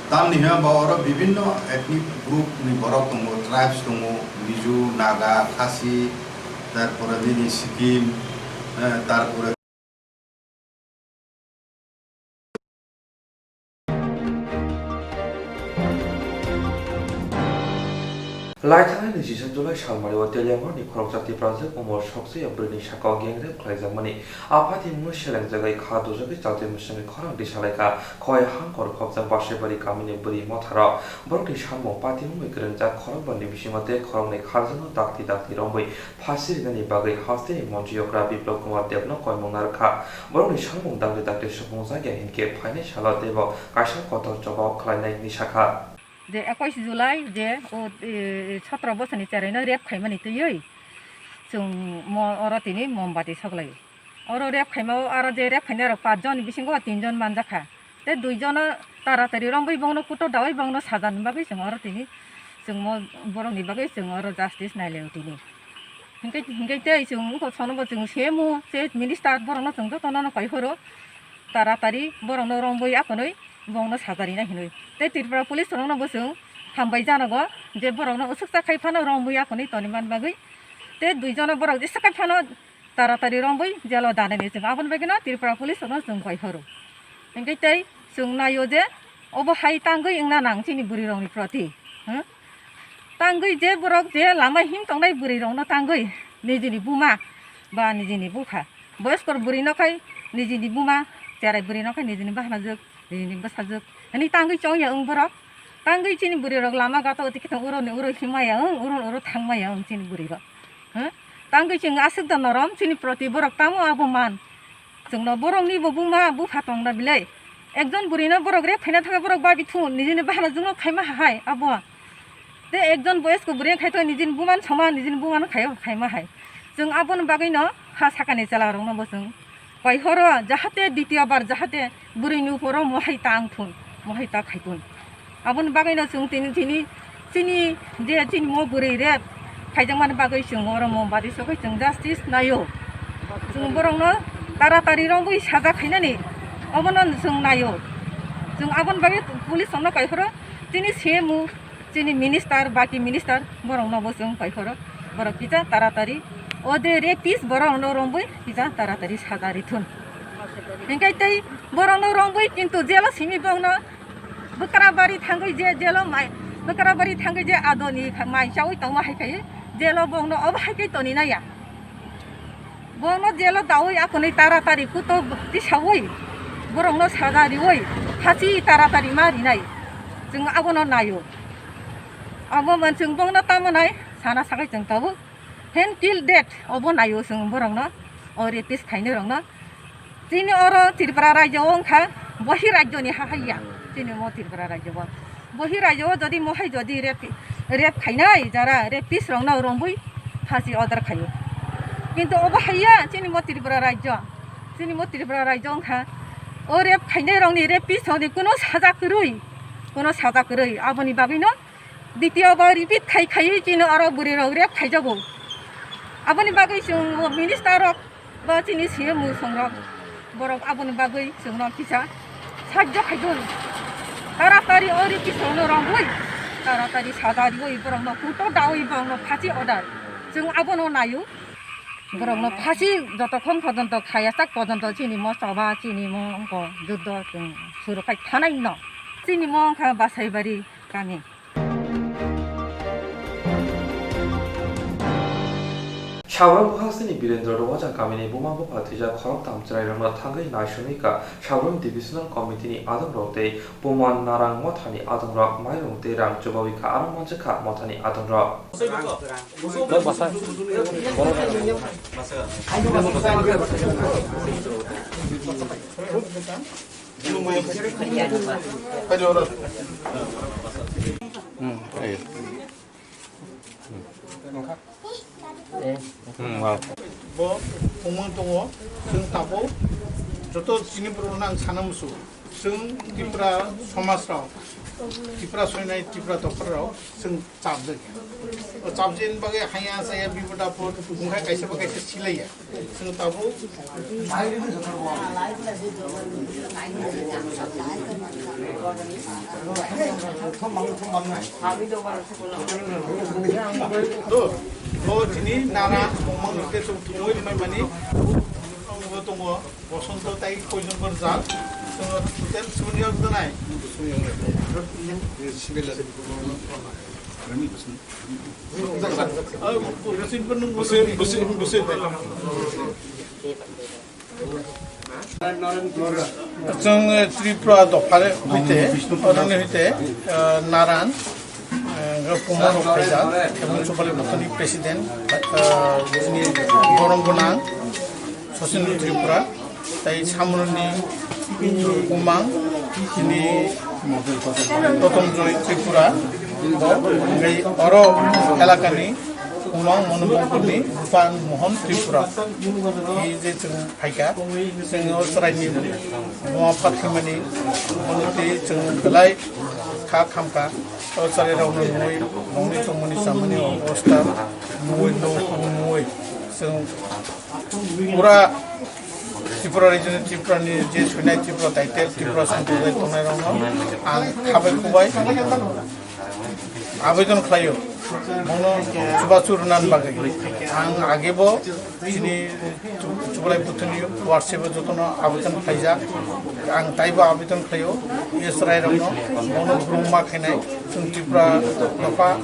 Tamni hwnba oro bibinno ethnic group ni borok tongo, tribes tongo, Mizo, Naga, Khasi, tarpore nini Sikkim, eh, tarpore Lai thangnai ni Chisa July salmari o Teliamurani khoroksa Tiprajwk umor sokchaya bwrwini sakao gang rape khlaijakmani. A patimungno selengjagwi kha dujagwi chaltwi mwswngwi khorang tisalaikha. Khoi hangkor khopjak Basaibari kamini bwrwi motharo borokni samung patimungwi kwrwngjak khorokbarni bisingo tei khoroknwi kharjakno dakti dakti romwi phasi rinani bagwi hasteni montri okra Biplab Kumar Debno koimung narwkha. Borokni samung dakti dakti supungjak ya hinkhe phainai salo teibo kaisa kotor chobao khlainai hinwi sakha. Je ekush July je o, e, sotro bosorni cheraino rape khaimani twiwi chwng mo-, oro tini mombati soklaio. Oro rape khaima o aro je rape khainai rok pach jonni bisingo tin jon manjakha. Tei dui jono taratari romwi bongno kuto dawi bongno sajani bagwi chwng oro tini chwng mo-, borokni bagwi chwng oro justice nailaio tini. Hinkhe, hinkhe tei chwng wngkha sonobo chwng C M O, chief minister borokno chwng jotono no kaiphuru taratari borokno romwi akonwi bongno sajarina hinwi. Tei Tripura police rokno bo chwng hambai janogo je borokno usuksa khai phano romwi akonwi toniman bagwi. Tei dui jono borok jesa khai phano taratari romwi jelo danani chwng aboni bagwino Tripura police rokno chwng kaiphuru. Hinkhe tei chwng naio je obo hai tangwi wngna nang chini bwrwi rokni proti. Hmm? Tangwi je borok je lama him tongnai bwrwi rokno tangwi nijini buma ba nijini bupha boyoskor bwrwi no khai nijini buma cherai bwrwi no khai nijini bahanajwk nijini bwsajwk hwnwi tangwi chongya wng borok. Tangwi chini bwrwi rok lama gato oti khitong uro ni uro himaya wng uro uro thangmaya wng chini bwrwi rok. Hmm? Tangwi chwng aswk da norom chini proti borok tamo abo man. Chwngno borokni bo buma bupha tongna belai. Ekjon bwrwino borok rape khaina thangkhe borok babi thu nijini bahanajwkno khaima hai abo. Tei ekjon boyosko bwrwi khai to nijini bumano sama nijini bumano khai khaima hai. Chwng aboni bagwino ha sakani chwla rokno bo chwng kaiphuru jahate ditiyo bar jahate bwrwini uporo mohai ta wngthun mohai ta khaithun. Aboni bagwino chwng tini, tini, chini je chini mo bwrwi rape khaijakmani bagwi chwng oro mombati sogwi chwng justice naio. Chwng borokno taratari romwi saja khainani obono chwng naio. Chwng aboni bagwi police rokno kaiphuru chini C M O, chini minister, baki minister borokno bo chwng kaiphuru borok kisa taratari o je rapist borokno romwi kisa taratari saja rithun. Hinkhe tei borokno romwi kintu jelo simi bongno Bwkrabari thangwi je jelo mai, Bwkrabari thangwi je adoni kha-, mai chaui tongma hai khai jelo bongno obo hai khe toni naya. Bongno jelo daui akonwi taratari kuto tisaui borokno saja riui phasi taratari ma rinai. Chwng abono naio. Abo man chwng bongno tamo nai sana sakai chwng tabuk. Hen till death obo naio chwng borokno o rapist khainai rokno. Chini oro Tripura rajyo wngkha bohi rajyoni ha haiya. Chini mo Tripura rajyo o. Bohi rajyo o jodi mohai jodi rape, rape khainai jara rapist rokno romwi phasi order khaio. Kintu obo haiya chini mo Tripura rajyo. Chini mo Tripura rajyo wngkha o rape khainai rokni rapist rokni kuno saja kwrwi, kuno saja kwrwi. Aboni bagwino ditiyo bo repeat khai khaiwi chini oro bwrwi rok rape khaijago. Aboni bagwi chwng o minister rok ba chini C M musong rok borok aboni bagwi chwngno kisa sahajjo khaidun. Taratari o repeat rokno romwi taratari saja riwi borokno kuto dawi borokno phasi order. Chwng abono naio. Borokno phasi jotokhon pojonto khaya sak pojonto chini mo choba chini mo ongko juddo chwng suru khai thanai no. Chini mo wngkha Basaibari kami. Sabra Bukhastini Birendra Rowaja kamini buma bupha thwijak khoroktham chwrairokno thangwi naisunwi kha Sabra Divisional Committee ni adongrok tei Puman Narang Mothani adongrok mairung tei rang chubawi kha aro manjakha mothani adongrok. Hmm, ayo. Hmm, wow. Bo phungmung tongo, chwng tabuk joto chini borokno ang sana musu. Chwng Tripura somaj rok, Tripura soinai, Tripura dopha rok, chwng chapjak. O chapjani bagwi haya saya bipod apod wngkha kaisa ba kaisa silaiya. Chwng tabuk to, to chini nana mangno khe chwng thumwi rwmani mani tongo, tongo. Bosonto tai koijon bor jal, chwng total sumuni rok donai. Sumuni rok donai. Chwng Tripura dopha hwite, oroni hwite, ah, Naran, ah, Pumar Rokhaijak, ebong Chubali Buthuni President, ah, bini borom gwnang Sachin Tripura, tai Samruni Umang, bini Totom Joy Tripura, tei oro elakani Umang Monobongkuni Bupan Mohon Tripura. Ei je chwng phaikha, chwng o chwraini buma phathimani, bono tei chwng belai kha khamkha. O chwrairokno nungwi, nungwi tongmani chamani obostha nungwi, nungwi chwng pura Tripura region, Tripura ni je soinai Tripura title, Tripura samprodai tongnairokno ang khabai khubai abedon khlaio. Bono chubachu rwnani bagwi ang agebo chini Chu-, Chubalai Buthuni WhatsApp o jotono abedon khlaijak. Ang taibo abedon khlaio, S Rai rokno, bono brum ma khainai, chwng Tripura dopha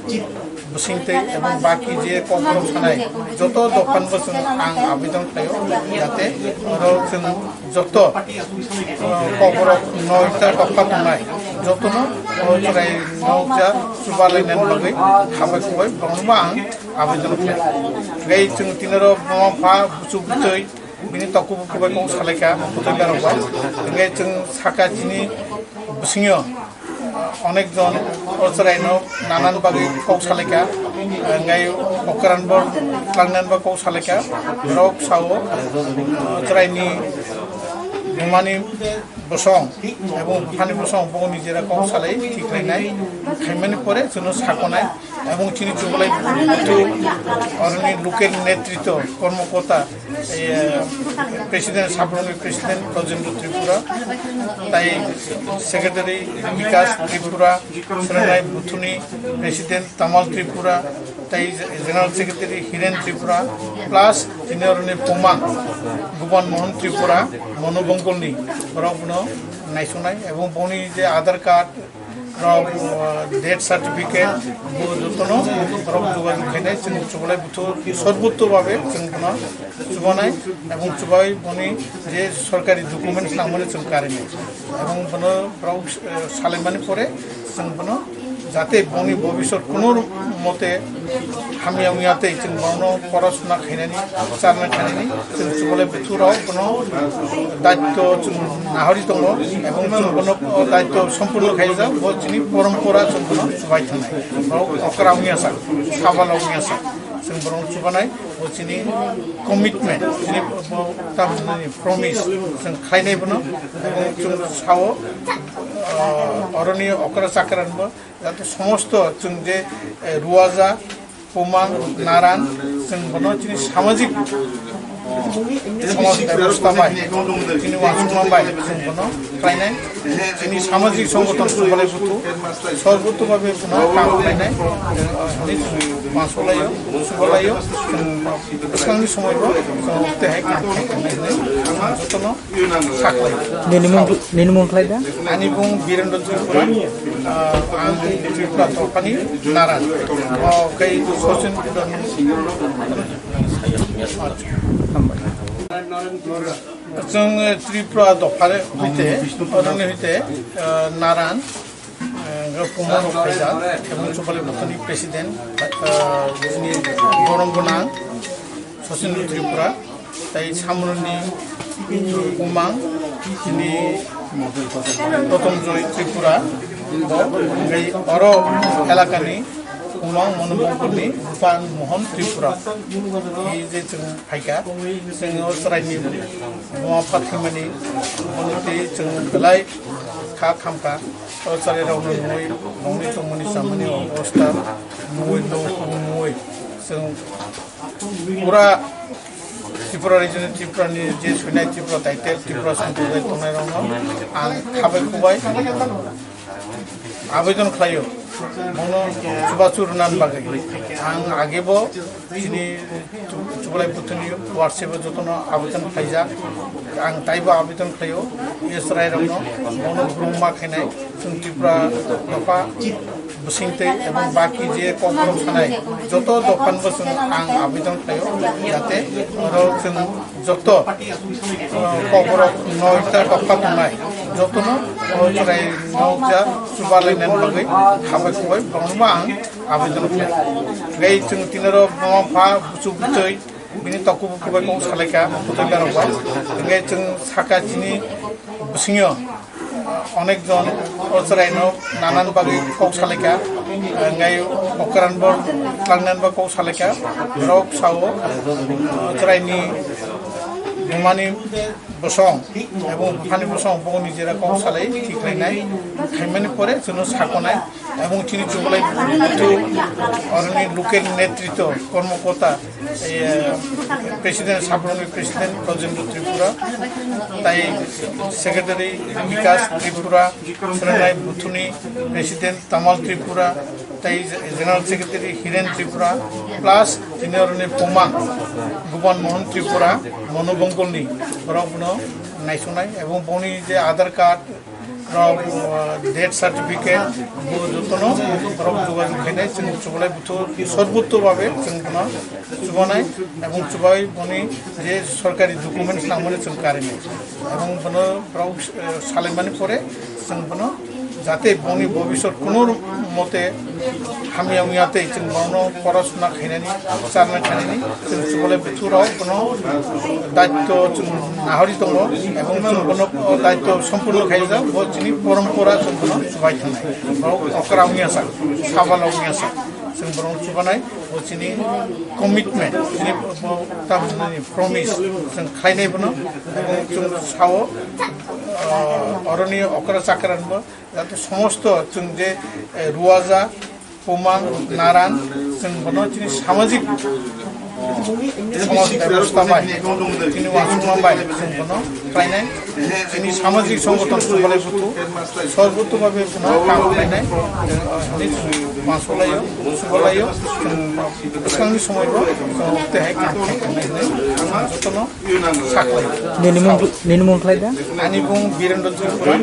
bwsingtwi ebong baki je kokborok sanai joto dophano bo chwng ang abedon khlaio, jate oro chwng joto, uh, kokborok noita dopha tongnai, jotono, uh, chwrai nokja chubalainani bagwi khabai khubai borokno ang abedon khlai. Tei chwng tinaro buma pha buchu bwtwi bini toku buku bai kok salaikha, bwtwi berok bai. Tei chwng saka chini bwsingyo, uh, onek jon o chwraino nanan bagwi kok salaikha, uh, ngai okran bo tlangnani bagwi kok salaikha. Borok sao, uh, chwraini bumani bosong ebong buphani bosong bo nijera kok salai thik khlainai, khaimani pore chwngno sakonai ebong chini Chubalai Buthu oroni local netritwo kormokota, eh, president, sabroni president Rajendra Tripura, tai secretary Bikas Tripura, Sranai Buthuni president Tamal Tripura, tai general secretary Hiren Tripura, plus chini oroni Pumang Bhuban Mohan Tripura, Monu Bongkolni borok bono naisonai ebong boni je Aadhaar card rok, uh, death certificate bo jotono borok jogajog khainai, chwng Chubalai Buthu sorbotto babe chwng bono chubanai ebong chubai boni je sorkari documents nangmani chwng karinai ebong bono borok, uh, salaimani pore chwng bono jate boni bobisot kuno mote hamya wngya tei chwng bono porasona khainani, charna khainani, chwng Chubalai Buthu rok bono daityo chwng nahori tongo, ebong chwng bono daityo sompurno khaijak, bo chini porompora chwng bono chubai thangnai. Borok okra wngya sak, sabala wngya sak, chwng borok chubanai, bo chini commitment, chini bo tamni promise, chwng khlainai bono, ebong chwng sao, ah, oroni okra chakran bo, jate somosto chwng je, eh, Ruaja, Pumang, Naran, chwng bono chini samajik somaj bebosta bai, chini uansukma bai chwng bono khlainai. Chini samajik songgothon Chubalai Buthu sorbotto babe bono kam khlainai, hwnwi chwng uansukhlaio, chubalaio, chwng bwskangni somoibo chwng tei hai kam khlai tongnai hwnwi jotono Nini mung, nini mung khlai da? Ani mung Birendra Tripura, ah, ang Tripura Tophani Naran. O kei Sachin Kudon. Chwng, eh, Tripura dopha hwite, oroni hwite, ah, Naran, eh, Pumar Rokhaijak, ebong Chubalai Buthuni president, ah, bini borom gwnang Sachin Tripura. Tai Samruni Umang, chini Totom Joy Tripura, bo, hwnkhai oro elakani Umang Monobongkolni Bupan Mohon Tripura. Ei je chwng phaikha, chwng o chwraini buma phathimani, bono tei chwng belai kha khamkha, o chwrairokno nungwi, nungwi tongmani chamani obostha nungwi, nungwi, chwng pura Tripura region, Tripura ni je soinai Tripura title, Tripura samprodai tongnai rokno ang khabai khubai abedon khlaio, bono chubachu rwnani bagwi. Ang agebo chini Chu-, Chubalai Buthuni WhatsApp o jotono abedon khlaijak. Ang taibo abedon khlaio, S Rai rokno, bono brum ma khainai, chwng Tripura dopha Bisingtwi ebong baki je kokborok sanai joto dophan bo chwng ang abidon khlaio, jate oro chwng joto, uh, kokborok noita dopha tongnai jotono o chwrai nokja chubalainan bagwi habai kubai borokno ang abidon khlai. Tei chwng tinaro buma bupha buchuk bwtwi bini toku buku bai kok salaikha, bwtwi berok bai. Hingke chwng saka chini bisingyo onek jon o chwraino nanan bagwi kok salaikha, hingke okran bo twlangnan bo kok salaikha. Borok sao, o chwraini bumani bosong ebong buphani bosong bo nijera kok salai thik khlainai, khaimani pore chwngno sakonai. Ebong chini chubalai buthu oroni local netritwo, kormokota, eh, president, sabroni president Rajendra Tripura, tai secretary Vikas Tripura, Serenai buthuni president Tamal Tripura, tai general secretary Hiren Tripura, plus chini oroni Pomang Bhuban Mohan Tripura, Manu Bongkolni borok bono naisonai, ebong boni je Aadhaar card, rok, uh, death certificate, bo jotono rok jogajog khainai, chwng chubalai buthu sorbotto babe chwng bono chubanai, ebong chubai boni je sorkari documents nangmani chwng karinai, ebong bono rok, uh, salaimani pore chwng bono jate boni bobisot kuno mote hamya wngya tei chwng bono porasona khainani, charna khainani, chwng chubalai buthu rok bono daityo chwng nahori tongo, ebong chwng bono daityo sompurno khaijak, bo chini porompora chwng bono chubai thangnai. Borok okra wngya sak, sabala wngya sak, chwng borok chubanai, bo chini commitment, chini bo tamni promise, chwng khlainai bono, ebong chwng sao, ah, oroni okra chakran bo, jate somosto chwng je, eh, Ruaja, Pomang, Naran, chwng bono chini samajik somaj bebosta bai, chini uansukma bai chwng bono khlainai, chini samajik songothon chubalai buthu, sorbotto babe bono kam khlainai, eh, hinwi chwng uansuk laio, chuba laio, chwng bwskangni somoi bo chwng tei hai kam khlainai hinwi jotono Nini mung, nini mung khlai da? Ani mung Birendra Tripura,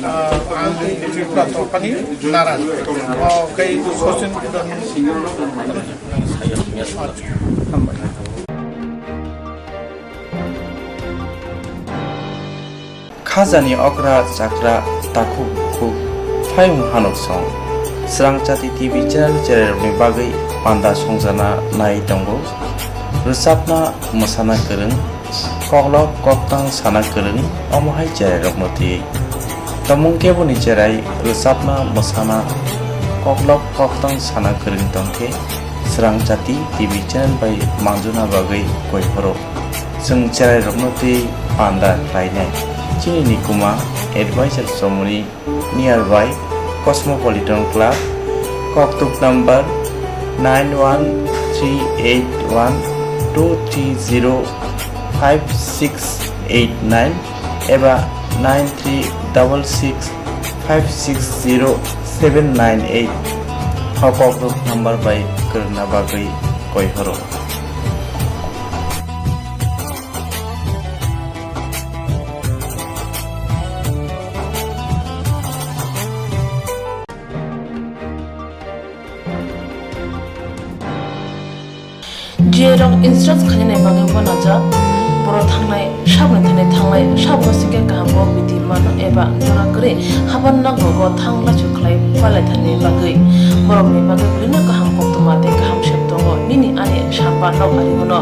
ah, ang Tripura Topani Naran. Oh, kei Sachin Hambai. Khajani okra chakra takhuk bukhuk phaiyung hanuk song. Srang Chati T V channel chererokni bagwi panda songjana nai tongo. Rwchapna mwsana kwrwng, koklop koktang sana kwrwng, omo hai cherairokno twiwi. Tamung keboni cherai rwchapna mwsana koklop koktang sana kwrwng tongkhe Srang Chati T V channel bai manjuna bagwi koi phoro. Chwng cherairokno twi panda khlainai. Chini nikuma advisor chomoni nearby Cosmopolitan Club, koktuk number nine one three eight one two three zero five six eight nine eba nine three double six five six zero seven nine eight. O koktuk number bai kwrwngna bagwi koi phoro. Jerok insurance khainani bagwi uanajak, borok thangnai saboni thani thanglai, saboni singkhe kaham kok bidi mano eba jora kwrwi haban nogo thang lachu khlai palai thani bagwi. Borokni bagwi belino kaham koktwma tei kaham sep tongo, nini ani sapa nok ari bono.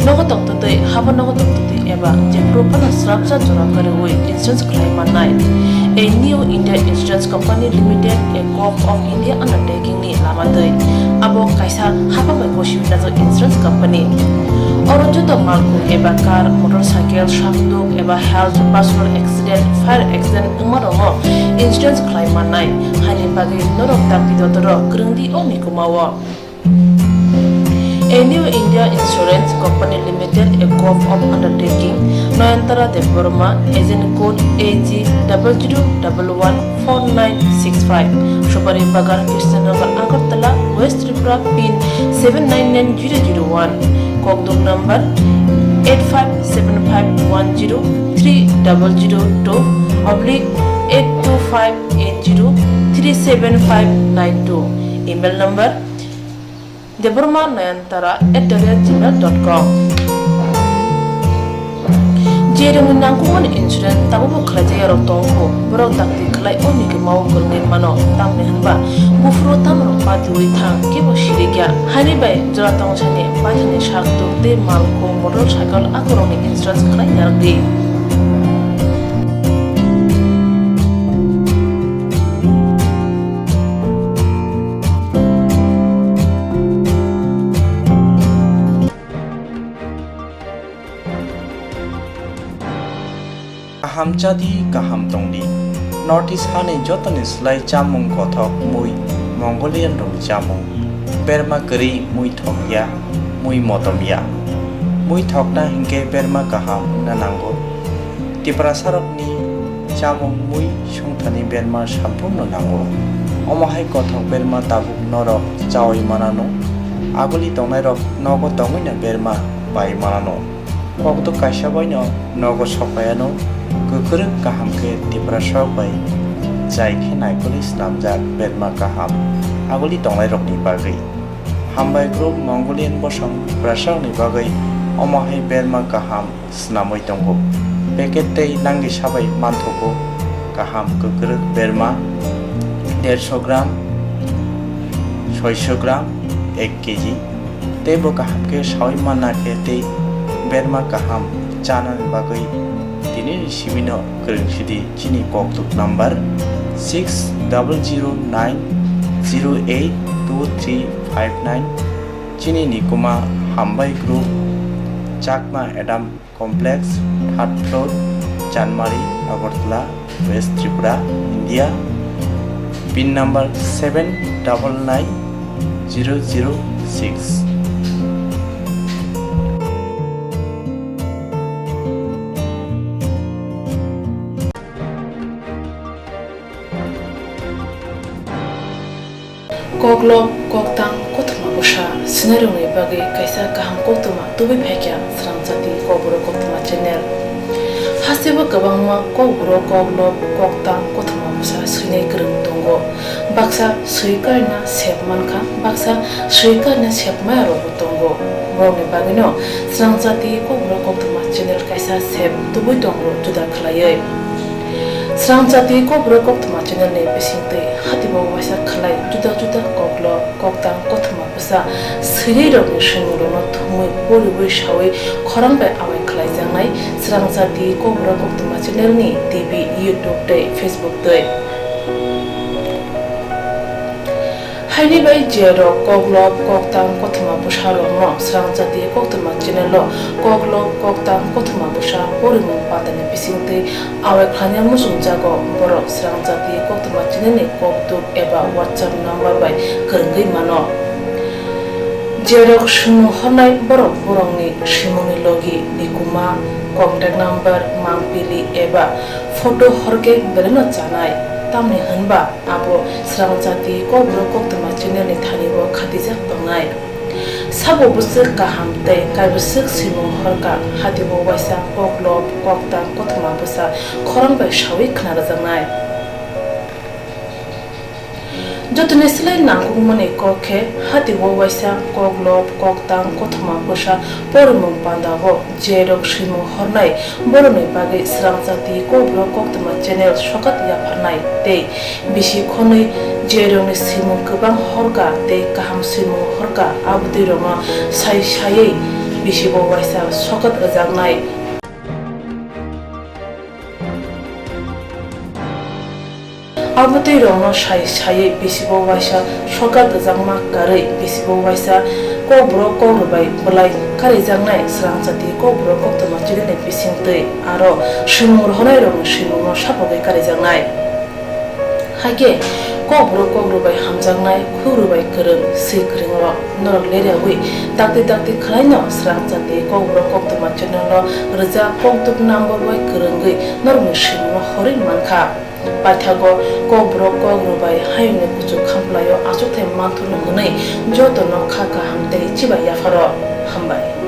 Nogo tongtwtwi, haban nogo tongtwtwi eba jephuru phano srapsa jora kwrwi insurance khlai mannai. A New India Insurance Company Limited, a Corp of India undertaking ni lama twi. Abo kaisa hapang bai gosi najak insurance company. Oro joto malkhung eba car, motorcycle, sakduk eba health, personal accident, fire accident wngma rokno insurance khlai mannai. Haini bagwi norok dapi dotoro kwrwng di o mikuma o. A New India Insurance Company Limited, a Corp of Undertaking, Noyantara Debbarma, Agent Code A G double zero double one four nine six five, Supari Bagan, Krishnanagar, Agartala, West Tripura, pin seven nine nine zero zero one, Kokduk number eight five seven five one zero three double zero two oblique eight two five eight zero three seven five nine two. Email number: debbarma nayantara at the rate gmail dot com. Jerokni nangkukmani insurance tabukbo khlaijak yarok tongkho, borok dakti khlai o nigwimao kwrwngwi mano, tamni hwnba buphuru tamrok patiui thang kebo sirikya. Haini bai jora tongsani paithakni sak tuk tei mal kung motor cycle akorokni insurance khlai narwkdi. Kaham chadi, kaham tongdi. North East hani jotoni slai chamung kothok mui Mongolian rokni chamung. Berma kwrwi mui thokya, mui motomya. Mui thokna hinkhe berma kaham wngna nango. Tiprasarokni chamung mui songthani berma samphurno nango. Omo hai kothok berma tabuk norok chaui manano. Aguli tongnairok nogo tongwino berma pai manano. Kokduk kaisa baino nogo sokpaiano, kwkrwk kaham khe Tiprasarok bai chai khe naikolwi snamjak berma kaham aguli tongnairokni bagwi. Hambai group Mongolian bosong Tiprasarokni bagwi omo hai berma kaham snamwi tongo. Packet tei langisa bai manthogo kaham kwkrwk berma dersho gram, soisho gram, ek kg. Teibo kaham khe saui manna khe tei berma kaham chanani bagwi tinini simino kwrwng sidi chini kokduk number six double zero nine zero eight two three five nine. Chini nikuma Hambai Group, Chakma Adam Complex, third floor, Chanmari, Agartala, West Tripura, India. Pin number seven double nine zero zero six. Koklop, koktang, kothoma bwsa swinairokni bagwi kaisa kaham koktwma tubui phaikha Srangchati Kokborok Koktwma channel. Hasteo kwbangma kokborok, koklop, koktang, kothoma bwsa swinai kwrwng tongo. Baksa swi karina sep mankha, baksa swi karina sep maya rokbo tongo. Borokni bagwino Srangchati Kokborok Koktwma channel kaisa sep tubui tongo juda khlaiwi. Srangchati Kokborok Koktwma channel ni bisingtwi hatibo waisa khlai juda juda koklop, koktang, kothoma bwsa swinai rokni swimung rokno thumwi poriwi sawi khorang bai awai khlaijaknai Srangchati Kokborok Koktwma channel ni T V, YouTube tei Facebook twi. Haini bai je rok koklop, koktang, kothoma bwsa rokno Srangchati Koktwma channel o koklop, koktang, kothoma bwsa porimung pandani bisingtwi awai khlaina muchungjago, borok Srangchati Koktwma channel ni kokduk eba WhatsApp number bai kwrwngwi mano. Je rok swimung hornai borok borokni swimungni logi, nikuma, contact number, mangpili eba photo horkhe belaino chanai, tamni hwnba abo Srangchati Kokborok Koktwma channel ni thani o khatijak tongnai. Sabo bwswk kaham tei kaibwswk swimung horkha, hatibo waisa koklop, koktang, kothoma bwsa khorang bai sawi khna rwjaknai. Jotoni slai nangkukmani kok khe, hatibo waisa koklop, koktang, kothoma bwsa porimung pandao je rok swimung hornai borokni bagwi Srangchati Kokborok Koktwma channel sokat yapharnai tei bisi khonwi je rokni swimung kwbang horkha tei kaham swimung horkha, abotwi rokno sai saiwi bisibo waisa sokat rwjaknai. Abotwi rokno sai saiwi bisibo waisa sokat rwjakma karwi bisibo waisa Kokborok Kokrwbai bwlai karijaknai Srangchati Kokborok Koktwma channel ni bisingtwi aro swimung rohornai rokni swimungno sapogwi karijaknai. Hakhe Kokborok Kokrwbai hamjaknai, Kokrwbai kwrwng, swi kwrwng rok norok leriawi dakti dakti khwlaino Srangchati Kokborok Koktwma channel no rwjak kokduk number bai kwrwngwi norokni swimungno horwi mankha. Paithago Kokborok Kokrwbai hayungni kuchuk khamplaio achukthai manthurno hwnwi jotono kha kaham tei chibai yapharo. Hambai.